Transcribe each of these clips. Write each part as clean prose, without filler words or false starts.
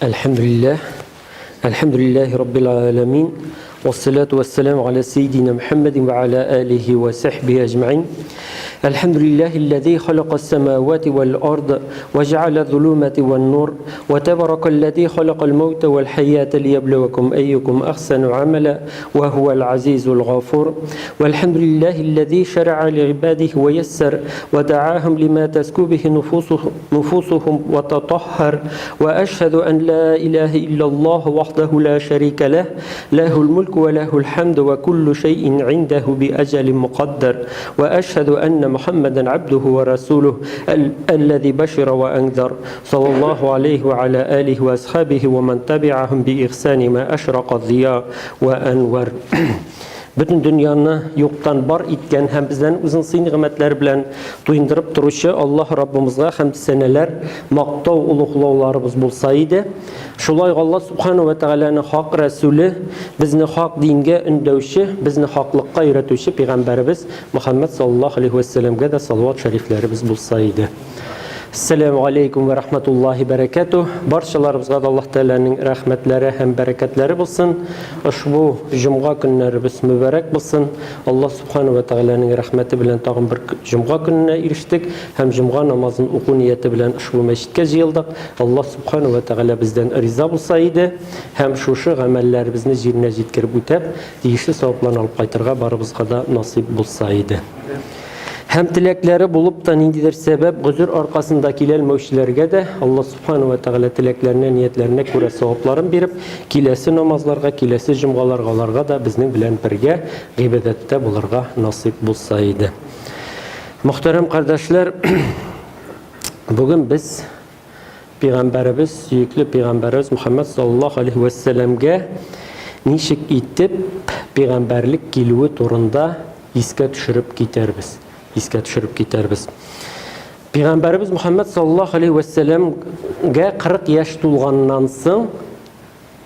Әлхәмдүлилләһ, әлхәмдүлилләһи раббил галәмин, вассалату вассаламу аля сейдина Мухаммадин ва аля алихи ва сахбихи әҗмәин. Әлхәмдүлилләһи аллази халакас самавати вал ард ва җәгъәлә зулумати ван нур ва табаракаллази халакал маута вал хаята лияблувакум әйюкум ахсану амала ва хуал азизул гафур. Вальхамдулилләһи аллази шәрәә лигъибадихи ва яссар ва даахум лима тазку бихи нуфусухум ва татаххар. Ва ашһаду ан ла илаһа иллаллаһ вахдаху ла шәрика ләһ, ләһул мулку ва ләһул хамду ва куллу шәйин индәһу би әҗәлин мукаддар. Ва ашһаду анна Мухаммадан абдуху ва расулух, аллази башира ва анзар. Саллаллаһу алейһи ва аля алихи ва асхабихи ва ман табиахум би ихсани ма ашрака зия ва анвар. Бөтен дөньяны юктан бар иткән һәм бездән үзенең сый-нигъмәтләре белән туендырып торучы Аллаһ Раббымызга хәмд-сәнәләр, мактау, олуглауларыбыз булса иде. Шулай ук Аллаһ Субхану ва Тәгаләнең хак Рәсүле, безне хак дингә өндәүче, безне хаклыкка өйрәтүче пәйгамбәребез Мөхәммәд саллаллаһу алейһи вә сәлләмгә дә салават шәрифләребез булса иде. Ассаламу алейкум ва рахматуллахи бәрәкәтү. Барчаларыбызга да Аллаһ Тәгаләнең рәхмәтләре һәм бәрәкәтләре булсын. Ошбу җомга көннәребез мөбарәк булсын. Аллаһ Субхану ва Тәгаләнең рәхмәте белән тагын бер җомга көненә ирештек һәм җомга намазын уку нияте белән ошбу мәчеткә җыелдык. Аллаһ Субхану ва Тәгалә бездән риза булса иде һәм шушы гамәлләребезне җиренә җиткереп үтәп, тиешле савапларны алып кайтырга барыбызга да насыйп булса иде. Һәм теләкләре булып та ниндидер сәбәп, гозер аркасында киләлмәүчеләргә дә Алла Субхану ва Тәгалә теләкләренә, ниятләренә күрә савапларын биреп, киләсе намазларга, киләсе җомгаларга аларга да безнең белән бергә гыйбадәттә булырга насыйп булса иде. Мөхтәрәм кардәшләр, бүген без Пәйгамбәребез, сөекле пәйгамбәребез Мухаммад саллаллаһу алейхи вәссәламгә ничек итеп пәйгамбәрлек килүе турында искә төшереп китәрбез. Искә төшереп китәрбез. Пәйгамбәребез Мухаммад саллаллаһу алейхи вәссәламгә 40 яшь тулганнан соң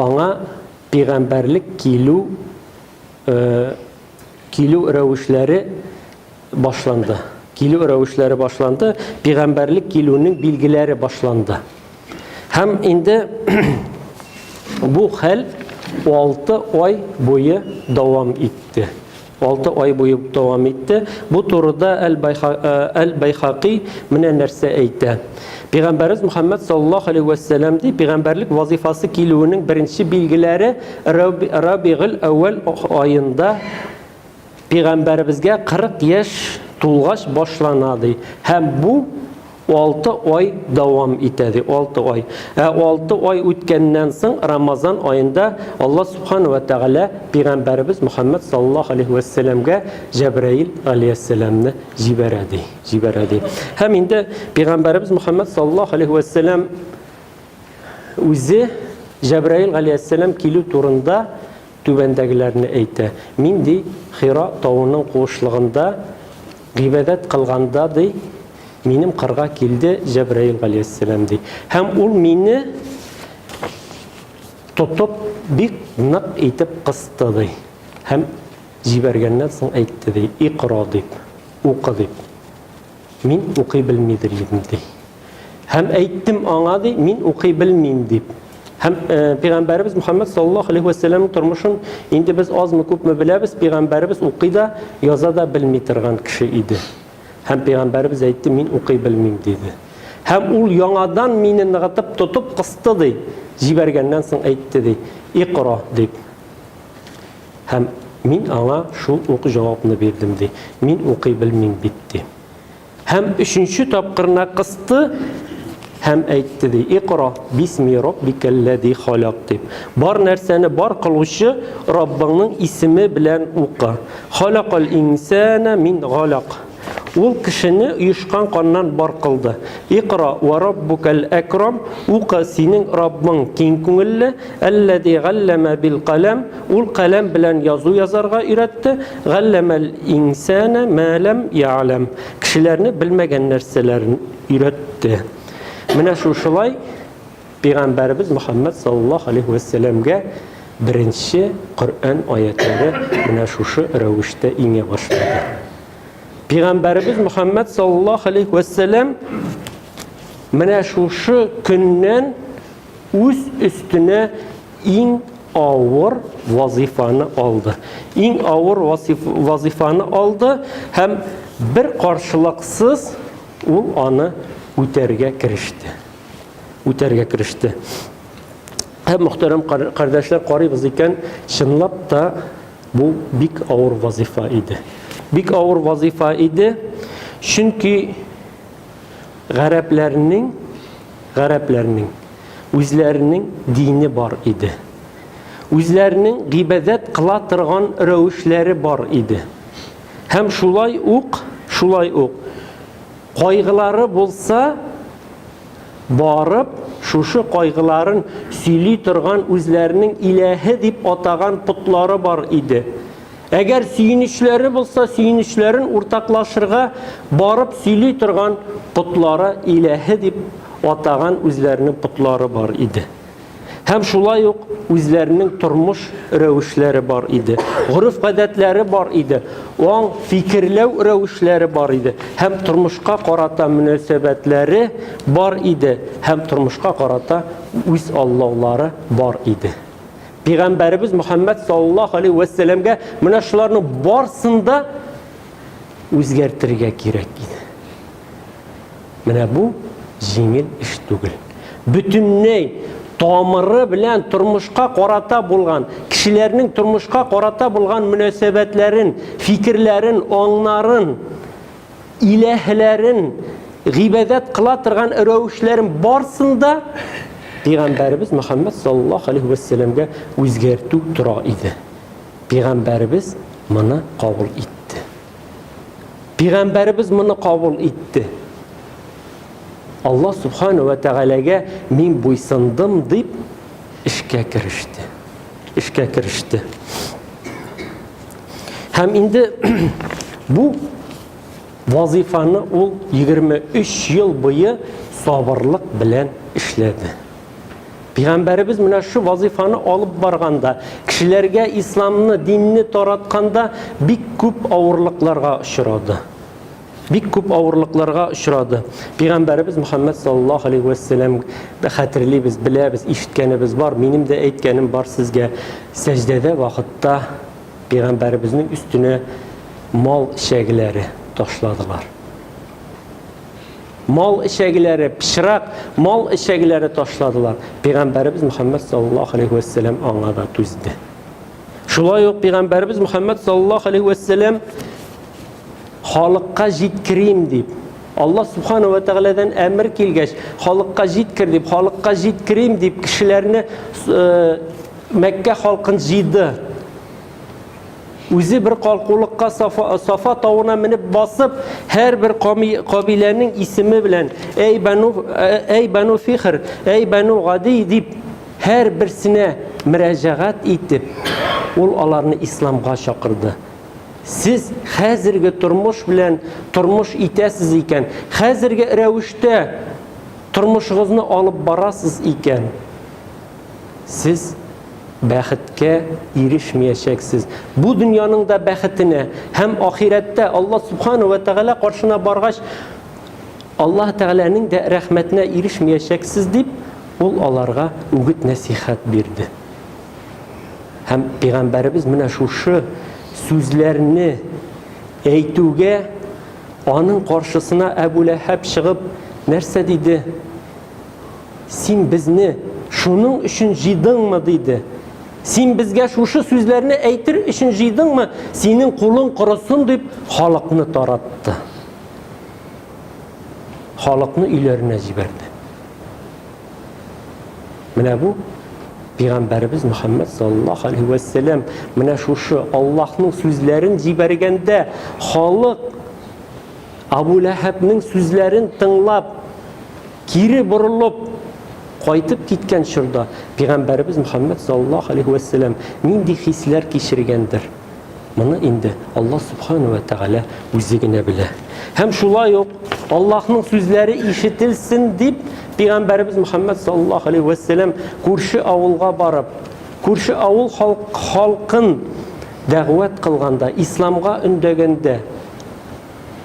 аңа пәйгамбәрлек килү э, килү рәвешләре башланды. Килү рәвешләре башланды, пәйгамбәрлек килүнең билгеләре башланды. Һәм инде бу хәл 6 ай буе дәвам итте. 6 ай буе дәвам итте. Бу турыда Әл-Байхаки менә нәрсә әйтә. Пәйгамбәребез Мухаммад саллаллаһу алейһи ва сәлләм ди, пәйгамбәрлек вазифасы килүенең беренче билгеләре Рабигыл әүвәл аенда Пәйгамбәребезгә 40 яшь тулгач башлана ди. Һәм бу 6 ай дәвам итә ди, 6 ай. Ә 6 ай үткәннән соң Рамазан аенда Алла субхану ва тәгалә пәйгамбәребез Мухаммад саллаллаһу алейһи ва сәлләмгә Җәбраил алейһиссәламне җибәрә ди, җибәрә ди. Һәм инде пәйгамбәребез Мухаммад саллаллаһу алейһи ва сәлләм үзе Җәбраил алейһиссәлам килү турында түбәндәгеләрне әйтә, Мин, ди, Хира тавының куышлыгында гыйбадәт кылганда, ди, минем кырга килде Җәбраил галәйһиссәлам, ди. Һәм ул мине тотып бик нык итеп кысты, ди. Һәм җибәргәннән соң әйтте, ди, Икра, дип, укы, дип. Мин укый белмидер идем, ди. Һәм әйттем аңа, ди, мин укый белмим, дип. Һәм э, пәйгамбәребез Мухаммад саллаллаһу алейхи ва сәлләмнең тормышын инде без азмы күпме беләбез, пәйгамбәребез укый да, яза да белми торган кеше иде. Һәм пәйгамбәребез әйтте, мин укый белмим, диде. Һәм ул яңадан мине ныгытып тотып кысты, ди. Җибәргәннән соң әйтте, ди. Икра, дип. Һәм мин аңа шул ук җавапны бирдем, ди. Мин укый белмим бит, ди. Һәм өченче тапкырына кысты һәм әйтте, ди, Икра бисми раббикәлләзи халак, дип. Бар нәрсәне бар кылучы Раббыңның исеме белән укы. Халакал инсана мин галак. Ул кешене оешкан каннан бар кылды. Икра ва раббукал әкрам, укы, синең Раббың киң күңелле, әлләзи галләмә бил каләм, ул каләм белән язу язарга өйрәтте, галләмәл инсана ма ләм я'ләм, кешеләрне белмәгән нәрсәләрен өйрәтте. Менә шушылай Пәйгамбәребез Мөхәммәд саллаллаһу алейһи вәссәламгә беренче Коръән аятлары менә шушы рәвештә иңә башлады. Пәйгамбәребез Мөхәммәд саллаллаһу алейһи вәссәлам менә шушы көннән үз өстенә иң авыр вазифаны алды. Иң авыр вазифаны алды һәм бер каршылыксыз ул аны үтәргә кереште. Үтәргә кереште. Һәм мөхтәрәм кардәшләр, карыйбыз икән, чынлап та бу бик авыр вазифа иде. Бик авыр вазифа иде, чөнки гарәпләрнең гарәпләрнең үзләренең дине бар иде. Үзләренең гыйбадәт кыла торган рәвешләре бар иде. Һәм шулай ук, шулай ук кайгылары булса, барып, шушы кайгыларын сөйли торган үзләренең иләһе дип атаган потлары бар иде. Әгәр сөенечләре булса, сөенечләрен уртаклашырга барып сөйли торган потлары, иләһе дип атаган үзләренең потлары бар иде. Һәм шулай ук үзләренең тормыш рәвешләре бар иде, гореф-гадәтләре бар иде, аң, фикерләү рәвешләре бар иде һәм тормышка карата мөнәсәбәтләре бар иде һәм тормышка карата үз аллаулары бар иде. Пәйгамбәребез Мөхәммәд саллаллаһу алейһи вә сәлләмгә менә шуларның барсын да үзгәртергә кирәк иде. Менә бу җиңел эш түгел. Бөтенләй тамыры белән тормышка карата булган, кешеләрнең тормышка карата булган мөнәсәбәтләрен, фикерләрен, аңнарын, иләһләрен, гыйбадәт кыла торган рәвешләрен барсын да Пәйгамбәребез Мөхәммәд саллаллаһу алейһи вә сәлләмгә үзгәртү тора иде. Пәйгамбәребез моны кабул итте. Пәйгамбәребез моны кабул итте. Аллаһ субхана ва тәгаләгә мин буйсындым дип эшкә кереште. Эшкә кереште. Һәм инде бу вазифаны ул 23 ел буе сабырлык белән эшләде. Пәйгамбәребез менә шу вазифаны алып барганда, кешеләргә исламны, динне таратканда бик күп авырлыкларга очрады. Бик күп авырлыкларга очрады. Пәйгамбәребез Мөхәммәд саллаллаһу алейһи вә сәлләм хәтерлибез, беләбез, ишеткәнебез бар. Минем дә әйткәнем бар сезгә. Сәҗдәдә вакытта Пәйгамбәребезнең өстенә мал эчәгеләре ташладылар. Мал эчәгеләре, пычрак мал эчәгеләре ташладылар. Пәйгамбәребез Мөхәммәд саллаллаһу алейһи вә сәлләм аңа да түзде. Шулай ук Пәйгамбәребез Мөхәммәд саллаллаһу алейһи вә сәлләм халыкка җиткерим дип, Аллаһ субхана ва тәгаләдән әмер килгәч, халыкка җиткер дип, халыкка җиткерим дип кешеләрне э, Мәккә халкын җыйды. Үзе бер калкулыкка Сафа, Сафа тавына менеп басып, һәрбер кабиләнең исеме белән әй Бану, әй Бану Фихр, әй Бану Гади дип һәрберсенә мөрәҗәгать итеп, ул аларны исламга чакырды. Сез хәзерге тормыш белән тормыш итәсез икән, хәзерге рәвештә тормышыгызны алып барасыз икән, Сез бәхеткә ирешмиячәксез. Бу дөньяның да бәхетенә һәм ахирәттә Аллаһ Субхану ва Тәгалә каршына баргач, Аллаһ Тәгаләнең дә рәхмәтенә ирешмиячәксез дип, ул аларга үгет-нәсихәт бирде. Һәм пәйгамбәребез менә шушы сүзләрне әйтүгә аның каршысына Әбу Ләһәб чыгып нәрсә диде? Син безне шуның өчен җыйдыңмы? диде. Син безгә шушы сүзләрне әйтер өчен җыйдыңмы? Синең кулың корысын, дип халыкны таратты. Халыкны өйләренә җибәрде. Менә бу Пәйгамбәребез Мөхәммәд саллаллаһу алейһи вә сәлләм менә шушы Аллаһның сүзләрен җибәргәндә халык Абу Ләһәбнең сүзләрен тыңлап, кире борылып, кайтып киткән чорда Пәйгамбәребез Мөхәммәд саллаллаһу алейһи вә сәлләм нинди хисләр кичергәндер? Моны инде Аллаһ субхану ва тәгалә үзе генә белә. Һәм шулай ук Аллаһның сүзләре ишетелсен дип Пәйгамбәребез Мөхәммәд саллаллаһу алейһи вә сәлләм күрше авылга барып, күрше авыл халкын дәгъват кылганда, исламга өндәгәндә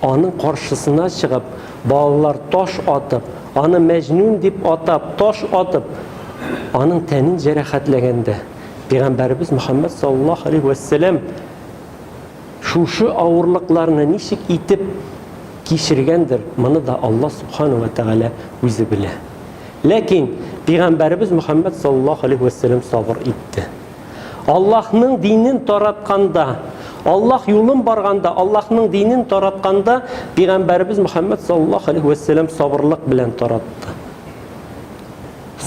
Аның каршысына чыгып, балалар таш атып, аны Мәҗнүн дип атап, таш атып, Аның тәнен җәрәхәтләгәндә, Пәйгамбәребез Мөхәммәд саллаллаһу алейһи вәссәлам шушы авырлыкларны ничек итеп кичергәндер, моны да Аллаһ субхану ва тәгалә үзе белә. Ләкин Пәйгамбәребез Мөхәммәд саллаллаһу алейһи вәссәлам сабыр итте. Аллаһның динен таратканда, Аллаһ юлын барганда, Аллаһның динен таратканда Пәйгамбәребез Мөхәммәд саллаллаһу алейһи вәссәлам сабырлык белән таратты.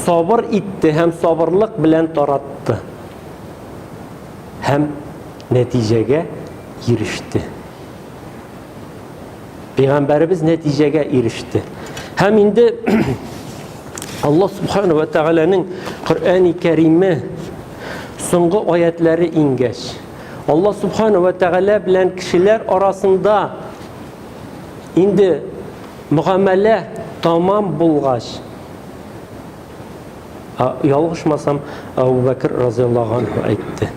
Сабыр итте һәм сабырлык белән таратты. Һәм нәтиҗәгә иреште. Пәйгамбәребез нәтиҗәгә иреште. Һәм инде Аллаһ Субхану ва Тәгаләнең Коръәни Кәриме соңгы аятләре иңгәч, Аллаһ Субхану ва Тәгалә белән кешеләр арасында инде мөгамәлә тамам булгач, ялгышмасам, Абу Бәкр разыяллаһу анһу әйтте.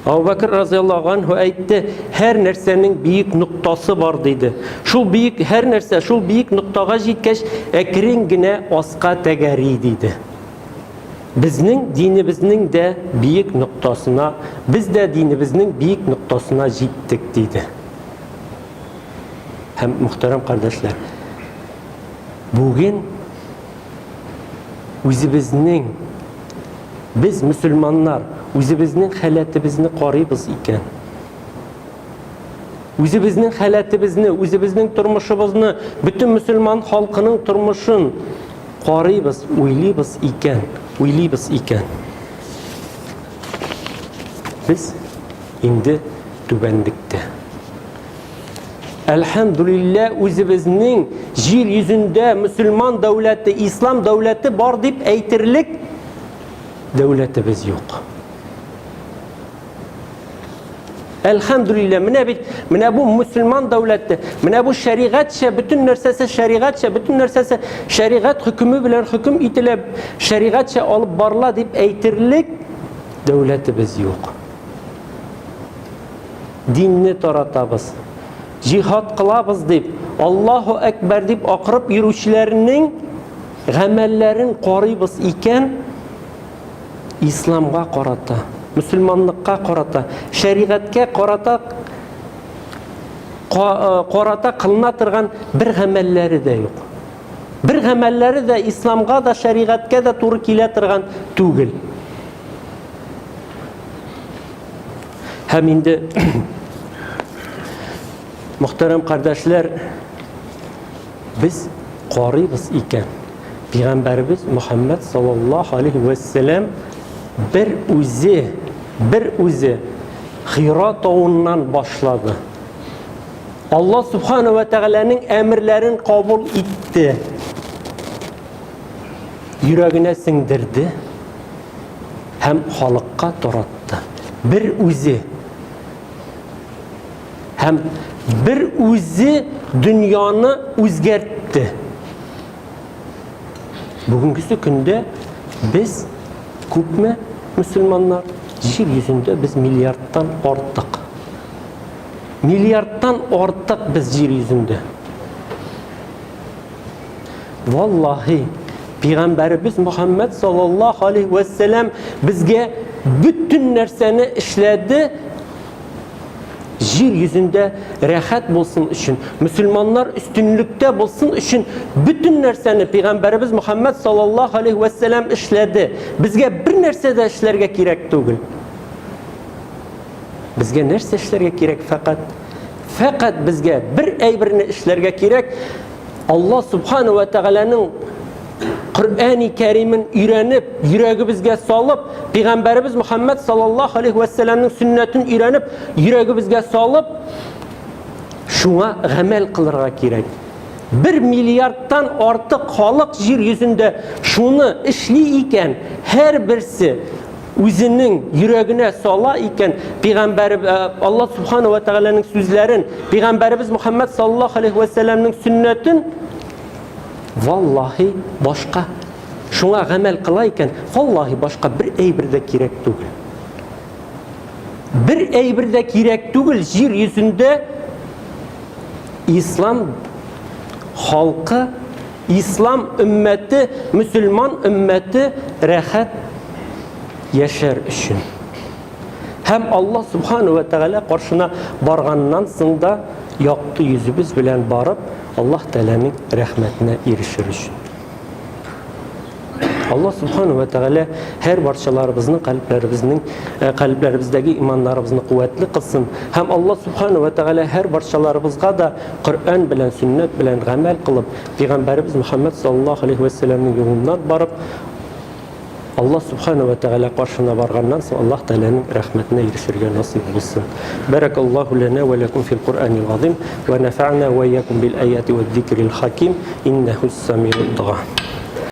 Абу Бәкр разыяллаһу анһу әйтте, һәр нәрсәнең биек ноктасы бар диде. Шул биек һәр нәрсә шул биек ноктага җиткәч, әкрен генә аска тәгәри диде. Безнең динебезнең дә биек ноктасына, без дә динебезнең биек ноктасына җиттек диде. Һәм мөхтәрәм кардәшләр, бүген үзебезнең без мөселманнар үзебезнең халәтебезне карыйбыз икән, үзебезнең халәтебезне, үзебезнең тормышыбызны, бөтен мөселман халкының тормышын карыйбыз, уйлыйбыз икән, уйлыйбыз икән. Без инде түбәнлектә. Әлхәмдүлиллә, үзебезнең җир йөзендә мөселман дәүләте, ислам дәүләте бар дип әйтерлек дәүләтебез юк. Әлхәмдүлиллә, менә бит, менә бу мөселман дәүләте, менә бу шәригатьчә, бөтен нәрсәсе шәригатьчә, бөтен нәрсәсе шәригать хөкеме белән хөкем ителә, шәригатьчә алып барыла дип әйтерлек дәүләтебез юк. Динне таратабыз, җиһад кылабыз дип, Аллаһу әкбәр дип акырып йөрүчеләрнең гамәлләрен карыйбыз икән, исламга карата, мөселманлыкка карата, шәригатькә карата э, карата кылына торган бер гамәлләре дә юк. Бер гамәлләре дә исламга да, шәригатькә дә туры килә торган түгел. Һәм инде мөхтәрәм кардәшләр, без карыйбыз икән, Пәйгамбәребез Мөхәммәд саллаллаһу алейхи вәссәлам бер үзе, бер үзе Хира тавыннан башлады. Аллаһ субхана ва тәгаләнең әмерләрен кабул итте. Йөрәгенә сеңдерде. Һәм халыкка таратты. Бер үзе. Һәм бер үзе дөньяны үзгәртте. Бүгенгесе көндә без күпме мөселманнар? Җир йөзендә без миллиардтан артык. Миллиардтан артык без җир йөзендә. Валлаһи, пәйгамбәребез Мөхәммәд саллаллаһу алейһи вә сәлам безгә бөтен нәрсәне эшләде, җир йөзендә рәхәт булсын өчен, мөселманнар өстенлектә булсын өчен бөтен нәрсәне пәйгамбәребез Мөхәммәд саллаллаһу алейһи вә сәлам эшләде. Безгә бер нәрсә дә эшләргә кирәк түгел. Безгә нәрсә эшләргә кирәк фәкать? Фәкать безгә бер әйберне эшләргә кирәк. Алла Субхану ва Тәгаләнең Коръәни Кәримен өйрәнеп, йөрәгебезгә салып, Пәйгамбәребез Мөхәммәд саллаллаһу алейхи ва сәлламның сөннәтен өйрәнеп, йөрәгебезгә салып, шуңа гамәл кылырга кирәк. Бер миллиардтан артык халык җир йөзендә шуны эшли икән, һәрберсе үзенең йөрәгенә сала икән, пәйгамбәр э, Аллаһ субхана ва тәгаләнең сүзләрен, пәйгамбәребез Мухаммад саллаллаһу алейхи ва сәлламнең сөннәтен, валлаһи башка шуңа гамәл кыла икән, валлаһи башка бер әйбер дә кирәк түгел. Бер әйбер дә кирәк түгел җир йөзендә ислам халкы. Ислам өммәте, мөселман өммәте рәхәт яшәр өчен. Һәм Аллаһ Субхану ва Тәгалә каршына барганнан соң да якты йөзебез белән барып, Аллаһ Тәгаләнең рәхмәтенә ирешер өчен. Аллаһ Субхану ва Тәгалә һәр барчаларыбызның кальбләребезнең э, кальбләребездәге иманнарыбызны куәтле кылсын һәм Аллаһ Субхану ва Тәгалә һәр барчаларыбызга да Коръән белән сөннәт белән гамәл кылып, пәйгамбәребез Мөхәммәд саллаллаһу алейхи ва сәлламнең юлыннан барып, Аллаһ Субхану ва Тәгалә каршына барганнан соң Аллаһ Тәгаләнең рәхмәтенә ирешергә насыйп булсын. Бәрәкаллаһу лана ва лакум фил Куръанил азим ва нафa'на ва ияkum бил аяти ва зикрил хаким иннаху самиуд дуа.